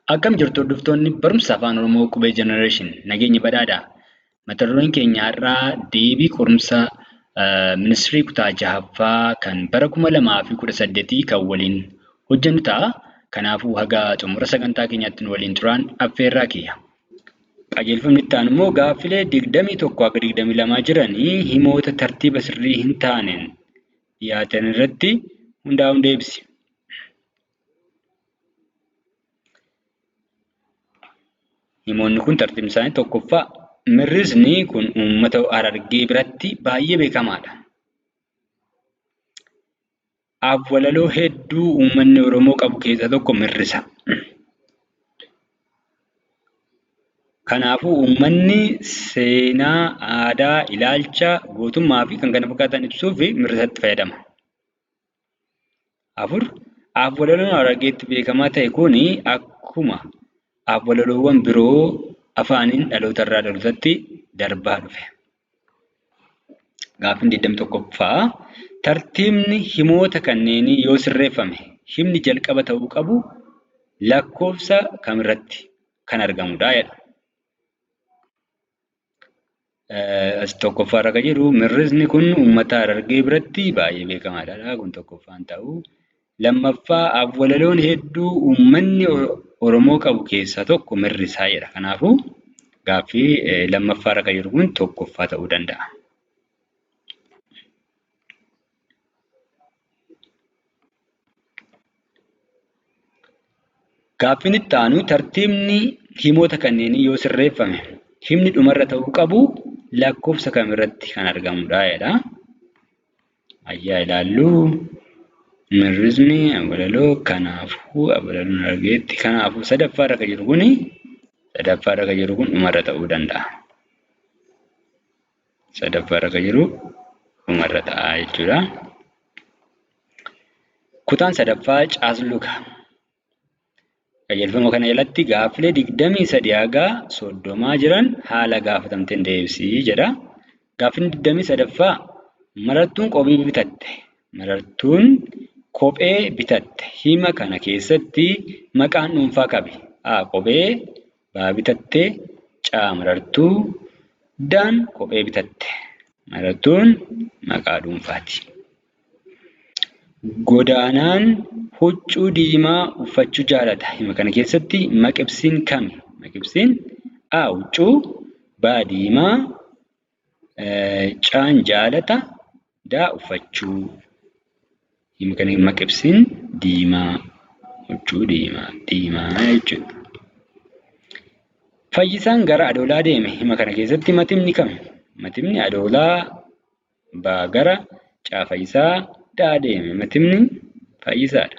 Akkam jirtu hordoftoonni barumsa Afaan Oromoo Qubee Generation, nageenyi badhaadha. Mata dureen keenya har'aa deebii qorumsa ministirii kutaa 6ffaa kan bara 2018 kan waliin hojjennu ta'a. Kanaafuu haga xumura sagantaa keenyaatti nu waliin turaan affeerraa kiyya. Qajeelfamni itti aanu immoo gaaffilee 21 haga 22 jiranii himoota tartiiba sirrii hin taaneen dhiyaatan irratti hundaa'uun deebisi. Himoonni kun tartiibni isaanii tokkoffaa, mirrisni kun uummata Harargee biratti baay'ee beekamaadha. Afwalaloo hedduu uummanni Oromoo qabu keessaa tokko mirrisa. Kanaafuu uummanni seenaa, aadaa, ilaalcha, gootummaa fi kan kana fakkaatan ibsuuf mirrisatti fayyadama. 4. Afwalaloon Harargeetti beekamaa ta'e kun akkuma afwalaloowwan biroo afaaniin dhaloota irraa dhalootatti darbaa dhufe. Gaaffiin 21ffaa tartiibni himoota kanneenii yoo sirreeffame himni jalqaba ta'uu qabu lakkoofsa kamirratti kan argamudha jedha. As tokkoffaa irra kan jiru mirrisni kun uummata Harargee biratti baay'ee beekamaadha. Kun tokkoffaan ta'u. Lammaffaa afwalaloon hedduu uummanni Oromoo qabu keessaa tokko mirrisaa jedha. Kanaafuu gaaffii lammaffaa irra kan jiru kun tokkoffaa ta'uu danda'a. Gaaffiin itti aanu tartiibni himoota kanneenii yoo sirreeffame himni dhumarra ta'uu qabu lakkoofsa kamirratti kan argamudha jedha. Ayyaa ilaallu. Mirrisni afwalaloo kanaafuu afwalaloon Harargeetti kanaafuu sadaffaa irra kan jiru kuni sadaffaa irra kan jiru kun dhumarra ta'uu danda'a. Sadaffaa irra kan jiru dhumarra ta'a jechuudha. Kutaan sadaffaa caasluga. Qajeelfama kana jalatti gaaffilee 23 haga 30 jiran haala gaafatamteen deebisii jedha. Gaaffiin 23ffaa marartuun kophee bitatte. Marartuun kophee bitatte. Hima kana keessatti maqaan dhuunfaa qabi. A. Kophee, B. Bitatte, C. Marartuu, D. Kophee bitatte. Marartuun maqaa dhuunfaati. Godaanaan huccuu diimaa uffachuu jaalata. Hima kana keessatti maqibsiin kami? Maqibsiin A. Huccuu, B. Diimaa, C. Jaalata, D. Uffachuu. Hima kana maqibsiin diimaa, huccuu diimaa, diimaa jechuudha. Fayyisaan gara Adoolaa deeme. Hima kana keessatti matimni kami? Matimni Adoolaa, B. Gara, C. Fayyisaa, D. Deeme. Matimni Fayyisaadha.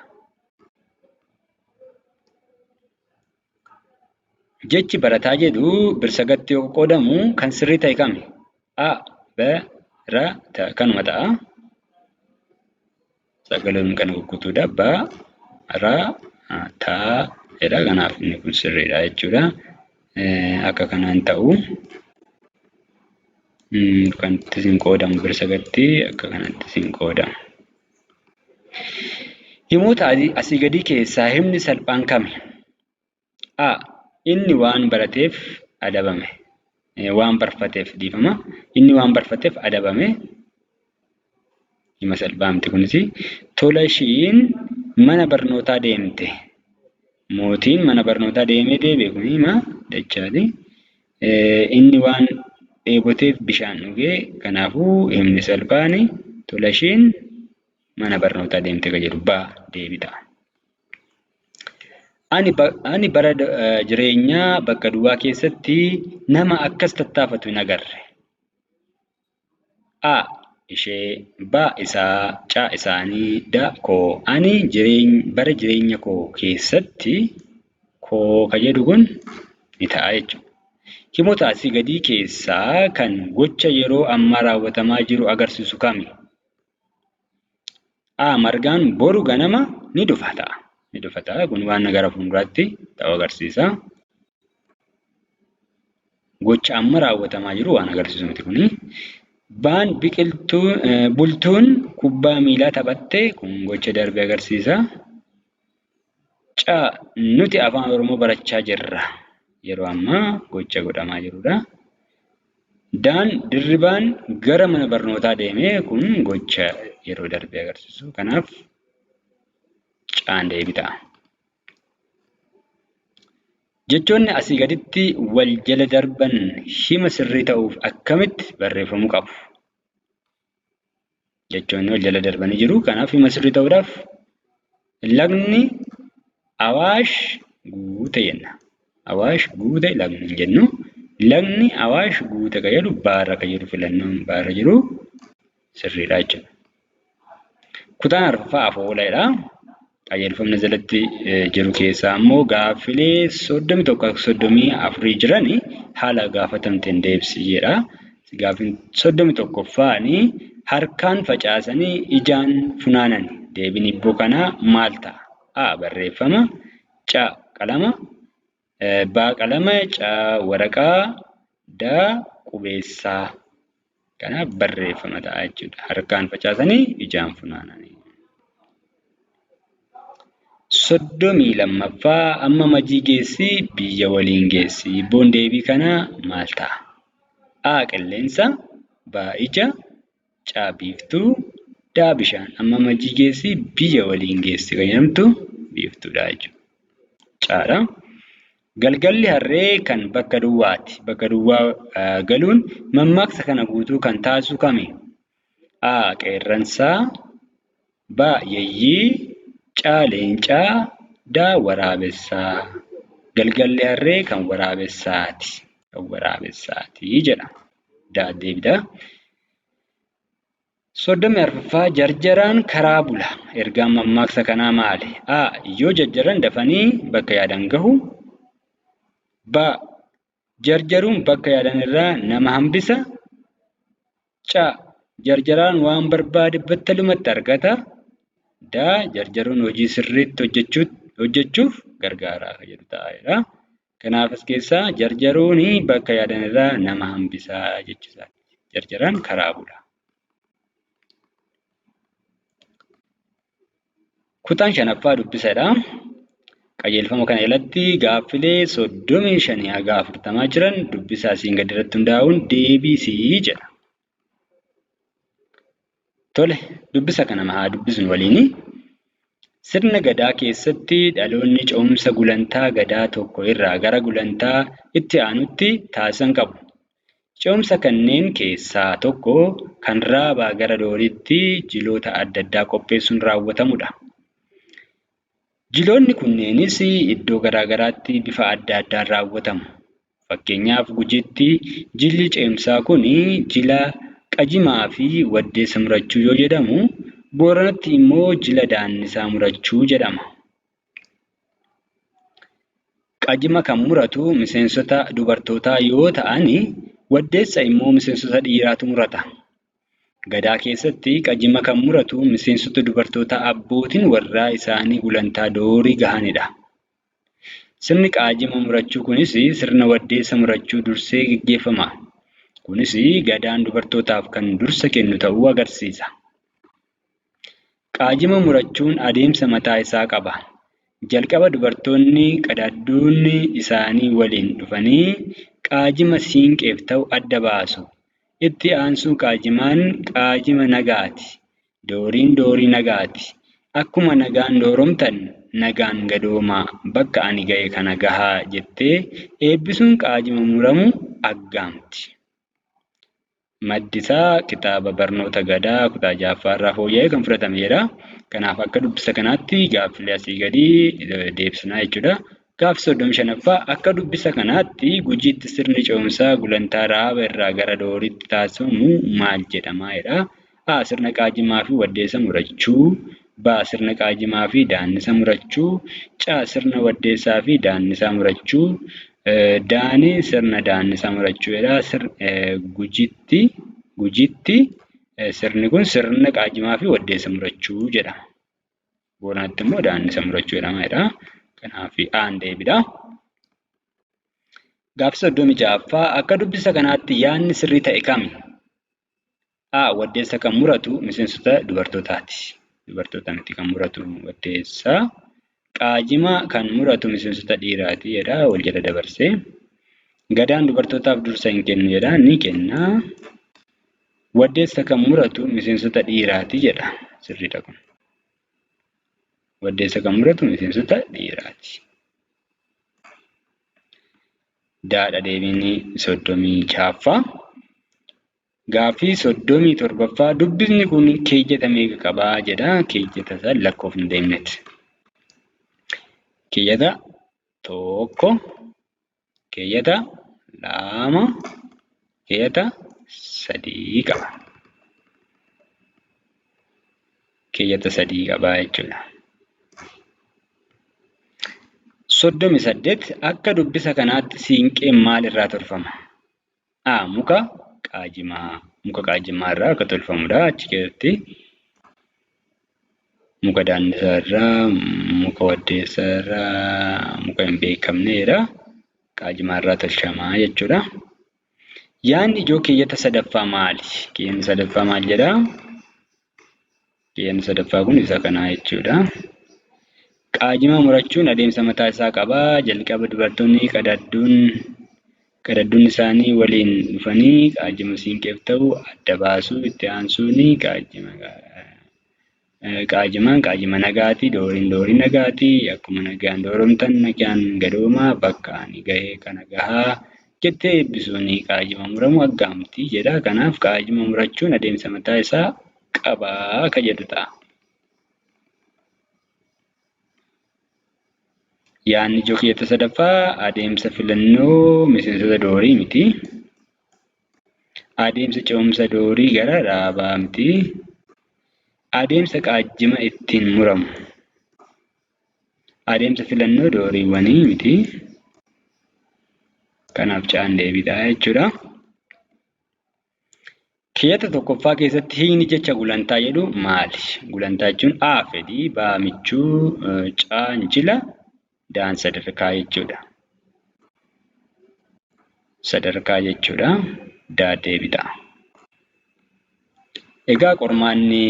Jechi barataa jedhu birsagatti yoo qoqqoodamu kan sirrii ta'e kami? A, B, R, T kanuma ta'a. Sagaleen kan kukkutuudha. B, R, T jedha. Kanaaf inni kun sirriidha jechuudha. Akka kanaan ta'u. Kan itti isin qoodamu birsagatti akka kanatti isin qoodamu. Himoota asii gadii keessaa himni salphaan kami? A. Inni waan barateef adabame. Waan barfateef dhiifama. Inni waan barfateef adabame. Hima salphaa miti kunis. Tola ishiin mana barnootaa deemte. Mootiin mana barnootaa deemee deebi'e kun hima dachaati. Inni waan dheeboteef bishaan dhugee. Kanaafuu himni salphaan tola ishiin mana barnootaa deemte kan jedhu ba deebii ta'a. Ani bara jireenyaa bakka duwwaa keessatti nama akkas tattaafatu hin agarre. A. Ishee, B. Isaa, C. Isaanii, D. Koo. Ani bara jireenya koo keessatti koo kan jedhu kun ni ta'a jechuudha. Himoota asii gadii keessaa kan gocha yeroo ammaa raawwatamaa jiru agarsiisu kami? A. Margaan boru ganama ni dhufa ta'a. Ni dhufa ta'a. Kun waan gara fuulduraatti ta'u agarsiisa. Gocha amma raawwatamaa jiru waan agarsiisu miti kuni. Baan biqiltuu bultuun kubbaa miilaa taphatte kun gocha darbe agarsiisa. C. Nuti Afaan Oromoo barachaa jirra. Yeroo ammaa gocha godhamaa jirudha. Daan Dirribaan gara mana barnootaa deeme kun gocha yeroo darbe agarsiisu. Kanaaf Caan deebii ta'a. Jechoonni asii gaditti wal jala darban hima sirrii ta'uuf akkamitti barreeffamuu qabu? Jechoonni wal jala darbanii jiru. Kanaaf hima sirrii ta'uudhaaf lagni Awaash guute jenna. Awaash guute lagni hin jennu. Lagni Awaash guute kan jedhu baarra kan jedhu filannoon baarra jiru sirriidha jechuudha. Kutaan arfaffaa afooladha. Qajeelfamni jalatti jiru keessaa immoo gaaffilee 31 34 jiran haala gaafatamteen deebisi jedha. Gaaffiin 31ffaan harkaan facaasanii ijaan funaanan. Deebiin hibboo kanaa maal ta'a? A. Barreeffama. C. Qalama. B. Qalama. C. Waraqaa. D. Qubeessaa. Kanaaf barreeffama ta'a jechuudha. Harkaan facaasanii ijaan funaananii. 32ffaa amma majii geessi biyya waliin geessi. Hibboon deebii kanaa maal ta'a? A. Qilleensa. B. Ija. C. Biiftuu. D. Bishaan. Amma majii geessi biyya waliin geessi kan jedhamtu biiftuudha jechuudha. Caadha. Galgalli harree kan bakka duwwaati. Bakka duwwaa galuun mammaaksa kana guutuu kan taasisu kami? A. Qeerransa. B. Yeeyyii. C. Leenca. D. Waraabessa. Galgalli harree kan waraabessaati. Kan waraabessaati jedha. D. Deebida. 34ffaa Jarjaraan karaa bula. Ergaan mammaaksa kanaa maali? A. Yoo jarjaran dafanii bakka yaadan gahu. B. Jarjaruun bakka yaadan irraa nama hambisa. C. Jarjaraan waan barbaade battalumatti argata. D. Jarjaruun hojii sirriitti hojjechuuf gargaara jedhu ta'a. Kanaaf as keessaa jarjaruun bakka yaadan irraa nama hambisa jechuudha. Jarjaraan karaa bula. Kutaan shanaffaa dubbisadha. Qajeelfama kana jalatti gaaffilee 35 haga 40 jiran dubbisa asiin gadi irratti hundaa'uun deebisii jedha. Tole, dubbisa kana haa dubbisnu waliini. Sirna Gadaa keessatti dhaloonni ce'umsa gulantaa Gadaa tokko irraa gara gulantaa itti aanutti taasisan qabu. Ce'umsa kanneen keessaa tokko kan Raabaa gara Dooriitti jiloota adda addaa qopheessuun raawwatamudha. Jiloonni kunneenis iddoo garaa garaatti bifa adda addaan raawwatamu. Fakkeenyaaf Gujiitti jilli ce'umsaa kun jila Qajimaa fi Waddeessa murachuu yoo jedhamu, Booranatti immoo jila Daannisaa murachuu jedhama. Qajima kan muratu miseensota dubartootaa yoo ta'an, Waddeessa immoo miseensota dhiiraatu murata. Gadaa keessatti qajima kan muratu miseensota dubartootaa abbootiin warraa isaanii gulantaa doorii gahanidha. Sirni qaajima murachuu kunis sirna waddeessa murachuu dursee gaggeeffama. Kunis Gadaan dubartootaaf kan dursa kennu ta'uu agarsiisa. Qaajima murachuun adeemsa mataa isaa qaba. Jalqaba dubartoonni qadaadduun isaanii waliin dhufanii qaajima siinqeef ta'u adda baasu. Itti aansuun qaajimaan qaajima nagaati. Dooriin doorii nagaati. Akkuma nagaan dooromtan nagaan gadoomaa bakka ani ga'e kana gahaa jettee eebbisuun qaajima muramu aggaamti. Maddi isaa kitaaba barnoota Gadaa kutaa 6ffaa irraa fooyya'ee kan fudhatamedha. Kanaaf akka dubbisa kanaatti gaaffilee asii gadii deebisnaa jechuudha. Gaaffii 35ffaa akka dubbisa kanaatti Gujiitti sirni ce'umsaa gulantaa Raaba irraa gara Dooriitti taasifamu maal jedhama jedha. A. Sirna Qaajimaa fi Waddeessa murachuu. B. Sirna Qaajimaa fi Daannisa murachuu. C. Sirna Waddeessaa fi Daannisaa murachuu. Daani sirna Daannisaa murachuu jedha. Gujiitti Gujiitti sirni kun sirna Qaajimaa fi Waddeessa murachuu jedhama. Booranatti immoo Daannisa murachuu jedhama jedha. Kanaaf A'n deebiidha. Gaaffii 36ffaa akka dubbisa kanaatti yaadni sirrii ta'e kami? A. Waddeessa kan muratu miseensota dubartootaati. Dubartoota miti kan muratu waddeessa. Qaajima kan muratu miseensota dhiiraati jedha. Wal jala dabarsee. Gadaan dubartootaaf dursa hin kennu jedha. Ni kenna. Waddeessa kan muratu miseensota dhiiraati jedha. Sirriidha kun. Waddeessa kan muratu miseensota dhiiraati. Daadha deebiin 36ffaa. Gaaffii 37ffaa dubbisni kun keeyyata meeqa qabaa jedha. Keeyyata isaa lakkoofni deemneeti. Keeyyata 1, keeyyata 2, keeyyata 3 qaba. Keeyyata 3 qaba jechuudha. 38 akka dubbisa kanaatti siinqeen maal irraa tolfama? A. Muka qaajimaa. Muka qaajimaa irraa akka tolfamudha. Achi keessatti muka daannisaa irraa, muka waddeessaa irraa, muka hin beekamneedha. Qaajimaa irraa tolchamaa jechuudha. Yaadni ijoo keeyyata sadaffaa maali? Keeyyanni sadaffaa maal jedhaa? Keeyyanni sadaffaa kun isa kanaa jechuudha. Qaajima murachuun adeemsa mataa isaa qaba. Jalqaba dubartoonni qadadduun isaanii waliin dhufanii qaajima siinqeef ta'u adda baasuu itti aansuun qaajimaan qaajima nagaati, dooriin doorii nagaati. Akkuma nagaan dooromtan nagaan gadoomaa bakka ani gahee kana gahaa jettee eebbisuun qaajima muramu aggaamti jedha. Kanaaf qaajima murachuun adeemsa mataa isaa qabaa ka jedhu ta'a. Yaadni ijoo keeyyata sadaffaa adeemsa filannoo miseensota doorii miti. Adeemsa ce'umsa doorii gara dhaabaa miti. Adeemsa qaajjima ittiin muramu. Adeemsa filannoo dooriiwwanii miti. Kanaaf caan deebiidha jechuudha. Keeyyata tokkoffaa keessatti hiikni jecha gulantaa jedhu maali? Gulantaa jechuun A. Fedhii, B. Michuu, C. Jila, D. Sadarkaa jechuudha. Sadarkaa jechuudha. D. Deebii ta'a. Egaa qormaanni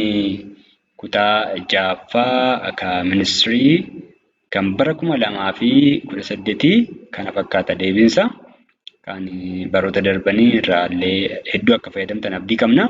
kutaa 6ffaa akka ministirii kan bara 2018 kana fakkaata deebiinsa. Kan baroota darbanii irraa illee hedduu akka fayyadamtan abdii qabna.